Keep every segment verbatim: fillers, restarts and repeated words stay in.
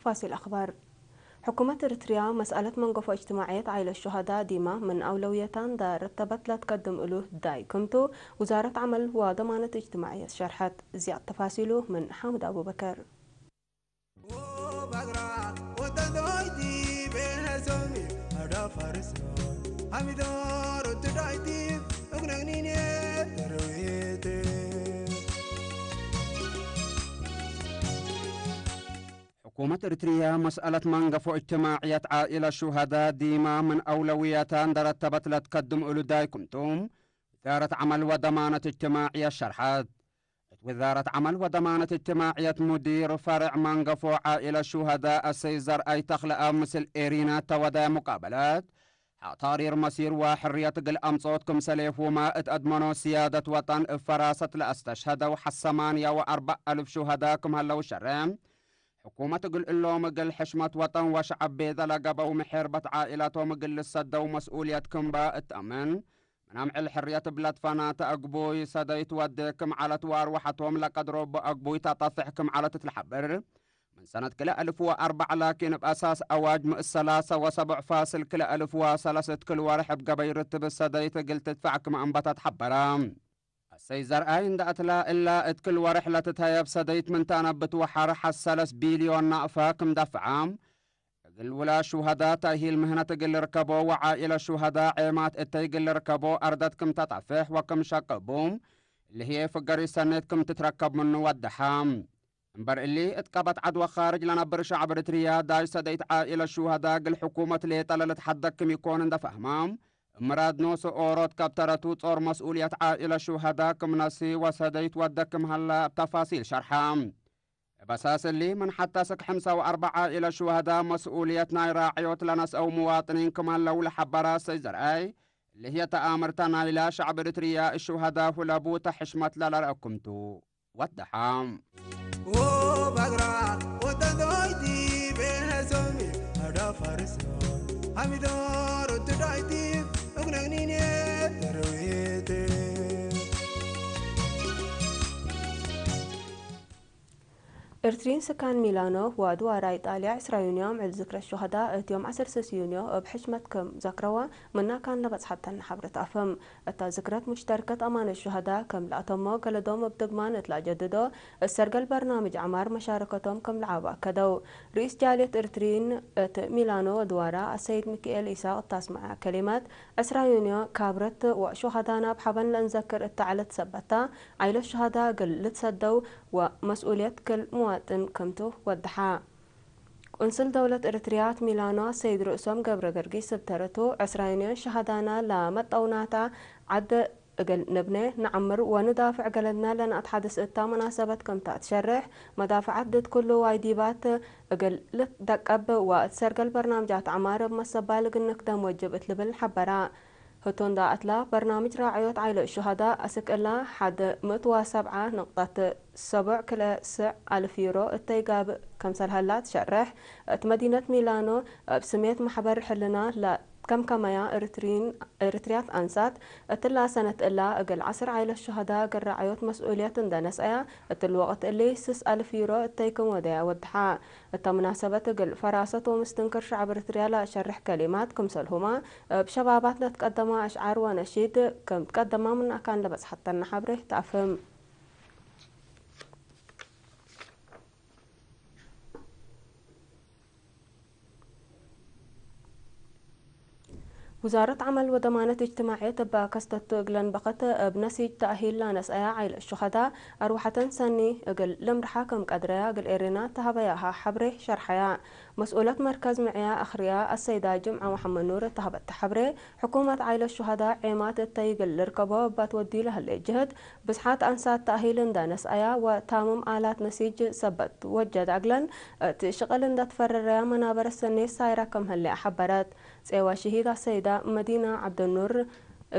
ፋሲል አክባር። ሕኩመት ኤሪትርያ መስአለት መንገፎ እጅትማዕየት ዓይለት ሹሀዳ ዲማ ምን አውለውየታ እንዳ ረተበት ለትቀድም እሉ ዳይ ክምቱ፣ ውዛረት ዐመል ወደማነት እጅትማዕየት ሸርሐት። ዝያድ ተፋሲሉ ምን ሓምድ አቡበከር። ሕኩመት ኤሪትርያ መስአለት መንገፎ እጅትማዕየት ዓኢለት ሹሀዳ ዲማ ምን አውለውየታ እንዳ ረተበት ለትቀድም እሉ ዳይ ክምቱ፣ ውዛረት ዐመል ወደማነት እጅትማዕየት ሸርሐት። እት ውዛረት ዐመል ወደማነት እጅትማዕየት ሙዲር ፈርዕ መንገፎ ዓኢለት ሹሀዳ አሰይድ ዘርአይ ተኽለአብ ምስል ኤሪና ተወደየ ሙቃበለት፣ ሐቅ ተቅሪር መሲር ወሕርየት እግል አምጽኦት ክምሰሌሁመ እት አድመኖ፣ ስያደት ወጠን እብ ፈራሰት ለአስተሽሀደው ሐሰማንያ ወአርበዕ አልፍ ሹሀዳ ክም ሀለው ሸረ። ሕኩመት እግል እሎም እግል ሕሽመት ወጠን ወሸዐብ ቤዘ ለገበው ምሕርበት ዓኢላቶም እግል ልሰደው መስኡልየት ክምበ እት አምን፣ ምን አምዕል ሕርየት እብ ለትፈናተ አግቡይ ሰደይት ወዴ ክም ዐለት ወአርወሐቶም ለቀድሮ እብ አግቡይ ተጠፍሕ ክም ዐለት እት ለሐብር፣ ምን ሰነት ክልኤ አልፍ ወአርበዕ ላኪን እብ አሳስ አዋጅ ምእት ሰላሰ ወሰቡዕ ፋስል ክልኤ አልፍ ወሰለስ እት ክል ወርሕ እብ ገበይ ርትብ ሰደይት እግል ትድፈዕ ክም አንበተት ሐበረ። አሰይድ ዘርአይ እንደ አትላ እላ እት ክል ወርሕ ለትትሀየብ ሰደይት ምን ተአነብት ወሐር ሐሰለስ ቢልዮን ናእፋ ክም ደፍዐ፣ እግል ውላድ ሹሀዳ ተእሂል ምህነት እግል ልርከቦ ወዓኢለት ሹሀዳ ዔማት እተይ እግል ልርከቦ አርደት ክም ተጠፍሕ ወክም ሸቅቡ፣ እሊ ህዬ ፍገሪ ሰኔት ክም ትትረከብ ምኑ ወደሐ። እምበር እሊ፣ እት ቀበት ዐድ ወካርጅ ለነብር ሸዕብ ኤሪትርያ ዳሽ ሰደይት ዓኢለት ሹሀዳ እግል ሕኩመት ሌጠ ለልትሐደግ ክም ኢኮን እንደ ፈህመ፣ እምራድ ኖሱ ኦሮት ከብተረቱ ጾር መስኡልየት ዓኢለት ሹሀዳ ክም ነሲ ወሰደይት ወደ ክም ሀለ እብ ተፋሲል ሸርሐ። እብ አሳስ እሊ፣ ምን ሐተ ስክ ሕምሳ ወአርበዕ ዓኢለት ሹሀዳ መስኡልየት ናይ ራዕዮት ለነስአው ምዋጥኒን ክም ሀለው ለሐበረ አሰይድ ዘርአይ፣ እሊ ህዬ ተአምርተ ናይላ ሸዕብ ኤሪትርያ እሹሀዳ ሁለቡ ተ ሕሽመት ለለርአ ክምቱ። ወደሐ። ወባግራ ወጠንዶይቲ ቤነሶሚ አዳ ፋርስ ሐሚዶር ትዳይቲ እግነግኒኔ ተረዌት። ኤርትሪን ስካን ሚላኖ ወአድዋራ ኢጣልያ ዕስራ ዩንዮ ምዕል ዝክረ ሹሀዳ እት ዮም ዐሰርተ ስስ ዩንዮ እብ ሕሽመት ክም ዘክረወ ምና ካን ለበጽሐተነ ሐብረት አፍህም። እታ ዝክረት ሙሽተርከት አማነት ሹሀዳ ክም ለአተሞ ገለዶም እብ ድግማን እት ለአጀድዶ እት ሰርገል በርናምጅ ዐማር መሻረከቶም ክም ለዓቡ አከደው። ርኢስ ጃልየት ኤርትሪን እት ሚላኖ ወድዋራ አሰይድ ሚካኤል ኢሳቅ እት አስመዐ ከሊመት፣ ዕስራ ዩንዮ ካብረት ወሹሀዳ ናብ ሐበን ለእንዘክር እተ ዐለት ሰበት ተ፣ ዓይለት ሹሀዳ እግል ልትሰደው ወመስኡልየት ክል ምዋጥን ክምቱ ወደሐ። ቁንስል ደውለት ኤረትርያ እት ሚላኖ አሰይድ ርእሶም ገብረገርጊስ እብ ተረቱ፣ ዕስራ ዩንዮን ሸሃዳና ለመጠውናታ ዐድ እግል ንብኔ፣ ነዐምር ወንዳፍዕ ገለድና ለነአትሐድስ እታ መናሰበት ክምታ ትሸሬሕ፣ መዳፍዐት ድድ ኩሉ ዋይዲባት እግል ልትደቀብ ወእት ሰርገል በርናምጃት ዐማር እብ መሰባል እግል ንክደም ወጅብ እት ልብል ሐበራ። ህቱ እንዳ አትላ፣ በርናምጅ ራዕዮት ዓይለት ሹሀዳ አስክ እላ ሐድ ምእት ወሰብዓ ንቅጠት ሰቡዕ ክልኤ ስዕ አልፍ ዩሮ እተይ ጋብእ ከምሰል ሀላ ትሸሬሕ። እት መዲነት ሚላኖ እብ ስሜት መሕበር ሕልና ለከምከመያ ኤሪትሪን፣ ኤሪትርያት አንሳት፣ እትላ ሰነት እላ እግል ዐስር ዓይለት ሹሀዳ እግል ራዕዮት መስኡልየት እንደ ነስአያ፣ እትሊ ወቅት እሊ ስስ አልፍ ዩሮ እተይ ክም ወደያ ወድሓ። እተ ሙናሰበት እግል ፈራሰት ወምስትንክር ሸዕብ ኤሪትርያ ለአሸርሕ ከሊማት ክምሰልሁመ፣ እብ ሸባባት ለትቀደመ አሽዓር ወነሺድ ክም ትቀደመ ምን አካን ለበጽሐተነ ሐብሬ ተአፍህም። ውዛረት ዐመል ወደማነት እጅትማዕየት እበ ከስተቱ እግለን በከት እብ ነሲጅ ተእሂል ለነስአያ ዓይለት ሹሀዳ፣ አርወሐተን ሰኒ እግል ልምርሓ ክም ቀድረያ እግል ኤሬና ተሀበያሀ ሐብሬ ሸርሐያ። መስኡለት መርከዝ ምዕያ አክርያ አሰይዳ ጅምዐ መሐመድ ኑር እተ ሀበተ ሐብሬ፣ ሕኩመት ዓይለት ሹሀዳ ዔማት እተይ እግል ልርከቦ እበ ትወዲ ለህሌት ጅህድ፣ ብዝሓት አንሳት ተእሂል እንደ ነስአያ ወታምም አላት ነሲጅ ሰበት ወጀድ አግለን እት ሽቅል እንደ ትፈረረያ መናበረት ሰኔት ሳይራ ክም ህሌ ሐበረት። ጼዋ ሽሂድ አሰይዳ መዲና ዐብደኑር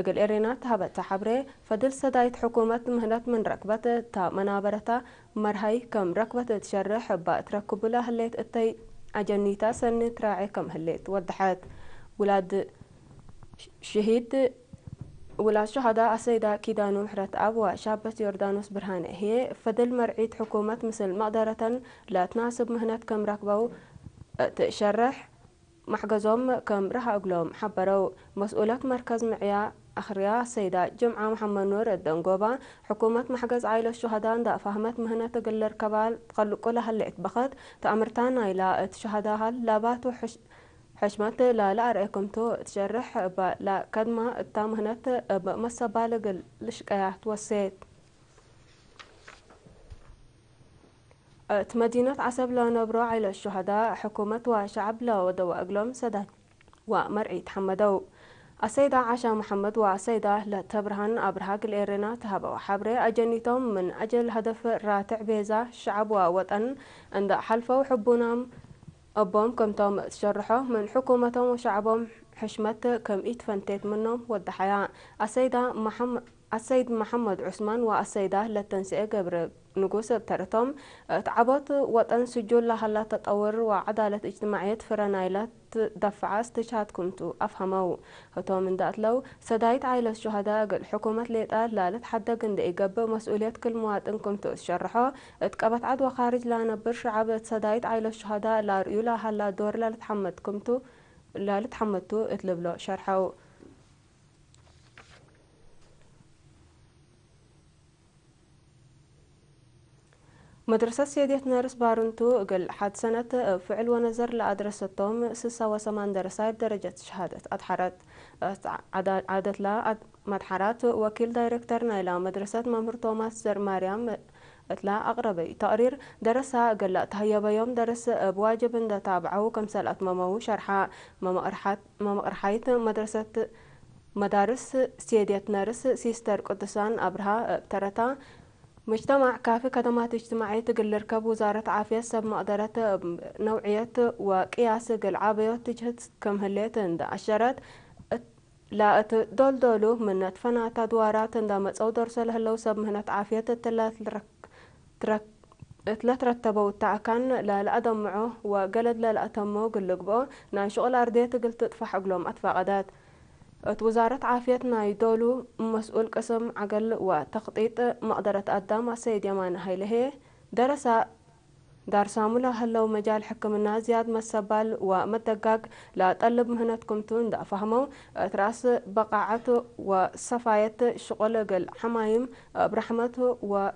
እግል ኤሬና ተሀበተ ሐብሬ፣ ፈድል ሰዳይት ሕኩመት ምህነት ምን ረክበት እታ መናበረታ መርሀይ ከም ረክበት እት ሸርሕ እባ እት ረክቡ ለህሌት እተይ አጀኒታ ሰኒ ትራዔ ከም ህሌት ወደሐት። ውላድ ሽሂድ ውላድ ሹሀዳ አሰይዳ ኪዳኑ ምሕረተኣብ ወሻበት ዮርዳኖስ ብርሃነ ህዬ፣ ፈድል መርዒት ሕኩመት ምስል መቅደረተን ለትናስብ ምህነት ክም ረክበው እት ሸርሕ፣ መሕገዞም ክም ረሀ እግሎም ሐበረው። መስኡለት መርከዝ ምዕያ አክርያ አሰይዳ ጅምዓ መሐመድ ኑር እት ደንጎባ፣ ሕኩመት መሕገዝ ዓይለት ሹሀዳ እንዳ ፋህመት ምህነት እግል ልርከባ ትከልቁ ለሀሌት በክት፣ ተአምርታ ናይላ እት ሹሀዳ ሀል ላባቱ ሕሽ-፣ ሕሽመት ለለአርኤ ክምቱ እት ሸርሕ፣ እበ ለከድማ እታ ምህነት እብ መሰባል እግል ልሽቀያ ትወሴት። እት መዲነት ዐሰብ ለነብሮ ዐይለት ሹሀዳ፣ ሕኩመት ወሸዐብ ለወደወ እግሎም ሰዳት ወመርዒት ሐመደው። አሰይዳ ዓሻ መሐመድ ወአሰይዳ ለተብርሃን አብርሃ እግል ኤረና ተሀበው ሐብሬ፣ አጀኒቶም ምን አጀል ሀደፍ ራትዕ ቤዛ ሸዐብ ወወጠን እንደ ሐልፈው ሕቡናም እቦም ክምቶም እት ሸርሖ፣ ምን ሕኩመቶም ወሸዐቦም ሕሽመት ክም ኢትፈንቴት ምኖም ወደሐያ። አሰይዳ መሐመ-፣ አሰይድ መሐመድ ዑስማን ወአሰይዳ ለተንስኤ ገብረ ንጉስ እብ ተረቶም፣ እት ዐቦት ወጠን ስጁል ለሀላ ተጠውር ወዐዳለት እጅትማዕየት ፍረ ናይለ ትደፈዐ እስትሽሃድ ክምቱ አፍሀመው። ህቶም እንደ አትለው፣ ሰዳይት ዓይለት ሹሀዳ እግል ሕኩመት ሌጣ ላልትሐደግ እንደ ኢገብእ መስኡልየት ክል ምዋጥን ክምቱ እት ሸርሖ፣ እት ቀበት ዐድ ወካርጅ ለነብር ሸዐብ እት ሰዳይት ዓይለት ሹሀዳ ለአርእዩ ለሀላ ዶር ለልትሐመድ ክምቱ፣ ለልትሐመድ ቱ እት ልብሎ ሸርሐው። መድረሰት ሴድየት ነርስ ባርንቱ፣ እግል ሐድ ሰነት እብ ፍዕል ወነዘር ለአድረሰቶም ስሳ ወሰማን ደረሳይ እብ ደረጀት ሸሃደት አድሐረት። እት ዐዳ-፣ ዐደትላ አድ-፣ መድሐራት ወኪል ዳይሬክተር ናይላ መድረሰት መምህር ቶማስ ዘርማርያም እትላ አቅረበዩ ተቅሪር፣ ደረሳ እግል ለአትሀየበዮም ደርስ እብ ዋጅብ እንደ ታብዐው ክምሰል አትመመው ሸርሐ። መመቅርሐት-፣ መመቅርሐይት መድረሰት መዳርስ ሴድየት ነርስ ሲስተር ቅዱሳን አብርሃ እብ ተረታ፣ ሙጅተማዕ ካፊ ከደማት እጅትማዕየት እግል ልርከብ ውዛረት ዓፍየት ሰብ መቅደረት እብ ነውዕየት ወቅያስ እግል ዐበዮት ትጅህድ ክም ህሌት እንደ አሸረት፣ እት-፣ ለእት ዶል-ዶሉ ምን ነትፈናት አድዋራት እንደ መጸው ደርሶ ለህለው ሰብ ምህነት ዓፍየት እትለ ትረክ-፣ ትረክ-፣ እት ለትረተበው እተ አካን ለለአደምዖ ወገለድ ለለአተሞ እግል ልግብኦ ናይ ሽቁል አርድየት እግል ትጥፋሕ እግሎም አትፋቀደት። እት ውዛረት ዓፍየት ናይ ዶሉ መስኡል ቅስም ዐገል ወተክጢጥ መቅደረት አዳም አሰይድ የማነ ሀይለ ህዬ፣ ደረሳ ዳርሳሙ ለህለው መጃል ሕክምና ዝያድ መሰባል ወመደጋግ ለጠልብ ምህነት ክምቱ እንደ አፋህመው፣ እት ረአስ በቃዐት ወሰፋየት ሽቁል እግል ሐማይም እብ ረሕመት ወ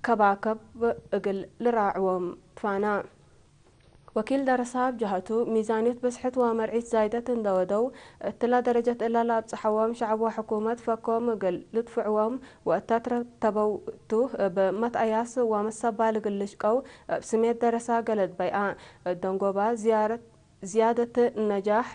ከባከብ እግል ልራዕዎም ትፋና። ወኪል ደረሳ እብ ጀሀቱ፣ ሚዛንየት ብዝሕት ወመርዒት ዛይደት እንደ ወደው፣ እትላ ደረጀት እላ ለአብጽሐዎም ሸዐብ ወሕኩመት ፈኮም እግል ልድፍዕዎም ወእተ ትረተበው ቱ፣ እብ መትአያስ ወመሰባል እግል ልሽቀው እብ ስሜት ደረሳ ገለድ በይአ። እት ደንጎባ ዝያረት ዝያደት ነጃሕ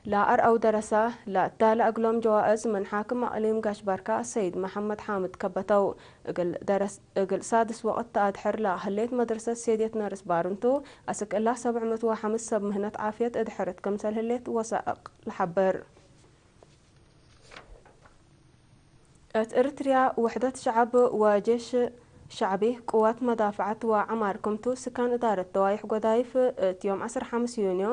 ለአርአው ደረሳ ለአዳለ እግሎም ጀዋእዝ ምን ሓክም አቅሊም ጋሽ ባርካ አሰይድ መሐመድ ሓምድ ከበተው። እግል ደረስ-፣ እግል ሳድስ ወቅት ተአድሕር ለህሌት መድረሰት ሴድየት ነርስ ባርንቱ፣ አስክ እላ ሰብዕ ምእት ወሐምስ ሰብ ምህነት ዓፍየት እድሕርት ክምሰል ህሌት ወሳእቅ ለሐብር። እት ኤሪትርያ ውሕደት ሸዐብ ወጄሽ ሸዕቢ ቅዋት መዳፍዐት ወዐማር ክምቱ፣ ስካን እዳረት ደዋይሕ ጎዳይፍ እት ዮም ዐስር ሐምስ ዩንዮ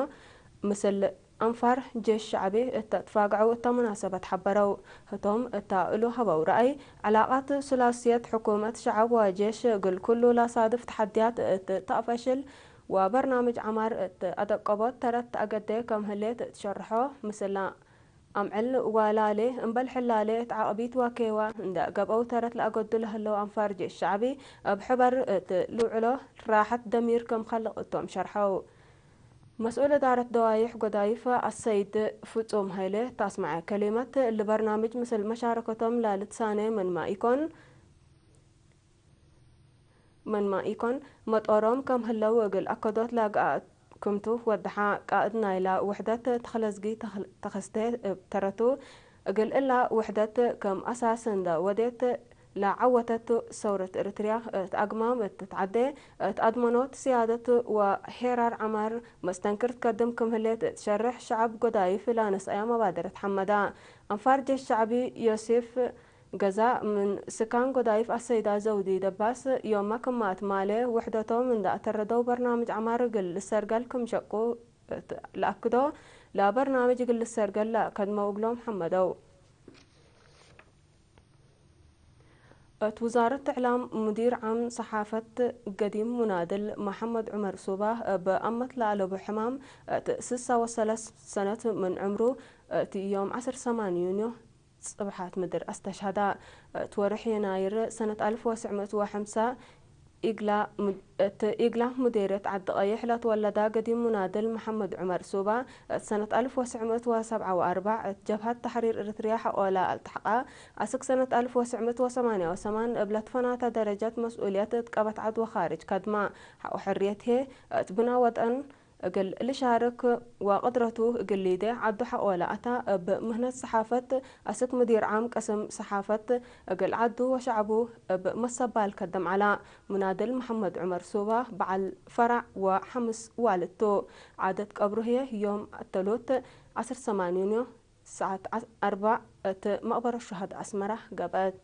ምስል አንፋር ጄሽ ሸዕቢ እተ ትፋግዐው እተ ሙናሰበት ሐበረው። ህቶም እተ እሉ ሀበው ረአይ፣ ዐላቃት ሱላስየት ሕኩመት ሸዐብ ወጄሽ እግል ኩሉ ለሳድፍ ተሐድያት እት ተአፈሽል ወበርናምጅ ዐማር እት አደቀቦት ተረት ተአገዴ ከም ህሌት እት ሸርሖ ምስላ አምዕል ወላሌ እምበል ሕላሌ እት ዐቅቢት ወኬዋ እንደ ገብአው ተረት ለአገዱ ለህለው አንፋር ጄሽ ሸዕቢ እብ ሕበር እት ልውዕሎ ራሐት ደሚር ክም ከልቅ እቶም ሸርሐው። መስኡል እዳረት ደዋይሕ ጎዳይፍ አሰይድ ፍጹም ሀይሌ እት አስመዐ ከሊመት፣ እሊ በርናምጅ ምስል መሻረከቶም ለልትሳኔ ምንመ ኢኮን፣ ምንመ ኢኮን፣ መጦሮም ከም ህለው እግል አከዶት ለገአ ክምቱ ወደሐ። ቃእድ ናይላ ውሕደት ተኽለዝጊ ተኽል-፣ ተኸስተ እብ ተረቱ፣ እግል እላ ውሕደት ከም አሳስ እንደ ወዴት ለዐወተት ሰውረት ኤሪትርያ እት አግማም እት ተትዐዴ፣ እት አድመኖት ስያደት ወሄራር ዐማር መስተንክር ትከድም ክም ህሌት እት ሸርሕ፣ ሸዐብ ጎዳይፍ ለአነስአያ መባደረት ሐመዳ። አንፋር ጄሽ ሸዕቢ ዮሴፍ ገዛእ ምን ስካን ጎዳይፍ አሰይዳ ዘውዲ ደባስ፣ ዮመ ክማት ማሌ ውሕደቶም እንደ አተረደው በርናምጅ ዐማር እግል ልሰርገል ክም ሸቁ እት ለአክዶ፣ ለበርናምጅ እግል ልሰርገል ለአከድመው እግሎም ሐመደው። እት ውዛረት እዕላም ሙዲር ዓም ሰሓፈት ገዲም ሙናድል መሐመድ ዑመር ሱባህ እብ አመት ለአለቡ ሕማም እት ስሳ ወሰለስ ሰነት ምን ዕምሩ እት ዮም ዐስር ሰማን ዩንዮ ጽብሓት ምድር አስተሽሀዳ። እት ወርሕ የናይር ሰነት አልፍ ወስዕ ምእት ወሐምሳ እት ኢግላ ሙዴርየት ዐዲ ቀይሕ ለትወለዳ ገዲም ሙናድል መሐመድ ዑመር ሱባ፣ እት ሰነት አልፍ ወስዕ ምእት ወሰብዓ ወአርበዕ እት ጀብሀት ተሕሪር ኤረትርያ ሐቆለ አልተሐቀ። አስክ ሰነት አልፍ ወስዕ ምእት ወሰማንያ ወሰማን እብ ለትፈናተ ደረጀት መስኡልየት እት ቀበት ዐድ ወካርጅ ከድማ። ሐቆ ሕርየት ህዬ እት ብና ወጠን እግል ልሻርክ ወቅድረቱ እግል ሊዴ ዐዱ ሐቆለ አታ። እብ ምህነት ሰሓፈት አስክ ሙዲር ዓም ቅስም ሰሓፈት እግል ዐዱ ወሸዐቡ እብ መሰባል ከድም ዐላ። ሙናድል መሐመድ ዑመር ሱባ በዐል ፈራዕ ወሐምስ ዋልድ ቱ። ዓደት ቀብሩ ህዬ ዮም አተሉት ዐስር ሰማን ዩንዮ ሰዓት አርበዕ እት መቅበረት ሹሀዳ አስመራ ገብአት።